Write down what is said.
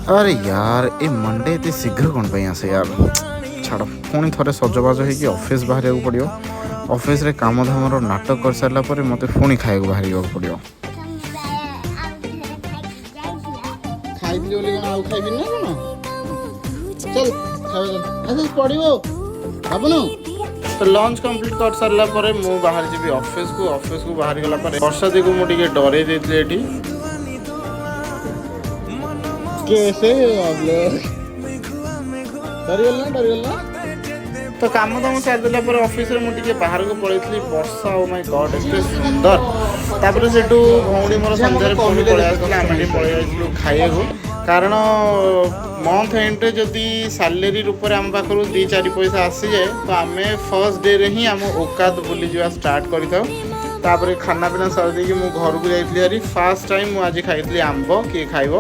ଆରେ ୟାର, ଏ ମଣ୍ଡେ ଏତେ ଶୀଘ୍ର କ'ଣ ପାଇଁ ଆସେ ୟାର? ଛାଡ଼, ପୁଣି ଥରେ ସଜବାଜ ହେଇକି ଅଫିସ୍ ବାହାରିବାକୁ ପଡ଼ିବ। ଅଫିସରେ କାମଧାମର ନାଟକ କରିସାରିଲା ପରେ ମୋତେ ପୁଣି ଖାଇବାକୁ ବାହାରିବାକୁ ପଡ଼ିବ। ଖାଇଥିଲି ବୋଲି କ'ଣ ଆଉ ଖାଇବିନି ନା କ'ଣ? ଚାଲ, ଖାଇବା ଚାଲ। ଆଚ୍ଛା, ପଡ଼ିବ ବାବୁନୁ। ତ ଲଞ୍ଚ କମ୍ପ୍ଲିଟ୍ କରିସାରିଲା ପରେ ମୁଁ ବାହାରି ଯିବି ଅଫିସକୁ। ଅଫିସକୁ ବାହାରି ଗଲା ପରେ ବର୍ଷା ଯୋଗୁଁ ମୁଁ ଟିକେ ଡରେଇ ଦେଇଥିଲି ଏଠି। कैसे हो आप लोग? ଡରିଗଲ ନା? ଡରିଗଲ ନା? ତ କାମ ଦାମ ସାରିଦେଲା ପରେ ଅଫିସରେ ମୁଁ ଟିକେ ବାହାରକୁ ପଳେଇଥିଲି। ବର୍ଷା, ଓ ମାଇ ଗଡ୍, ଏତେ ସୁନ୍ଦର! ତାପରେ ସେଠୁ ଭଉଣୀ ମୋର ସନ୍ଧ୍ୟାରେ ପୁଣି ପଳେଇ ଆସିଥିଲା। ଆମେ ଟିକେ ପଳେଇ ଯାଇଥିଲୁ ଖାଇବାକୁ, କାରଣ ମନ୍ଥ ଏଣ୍ଡରେ ଯଦି ସାଲେରୀ ରୂପରେ ଆମ ପାଖରୁ 2-4 ପଇସା ଆସିଯାଏ, ତ ଆମେ ଫର୍ଷ୍ଟ ଡେରେ ହିଁ ଆମ ଓକାତ ବୁଲିଯିବା ଷ୍ଟାର୍ଟ କରିଥାଉ। ତାପରେ ଖାନା ପିନା ସାରି ଦେଇକି ମୁଁ ଘରକୁ ଯାଇଥିଲି ହାରି। ଫାର୍ଷ୍ଟ ଟାଇମ୍ ମୁଁ ଆଜି ଖାଇଥିଲି ଆମ୍ବ। କିଏ ଖାଇବ?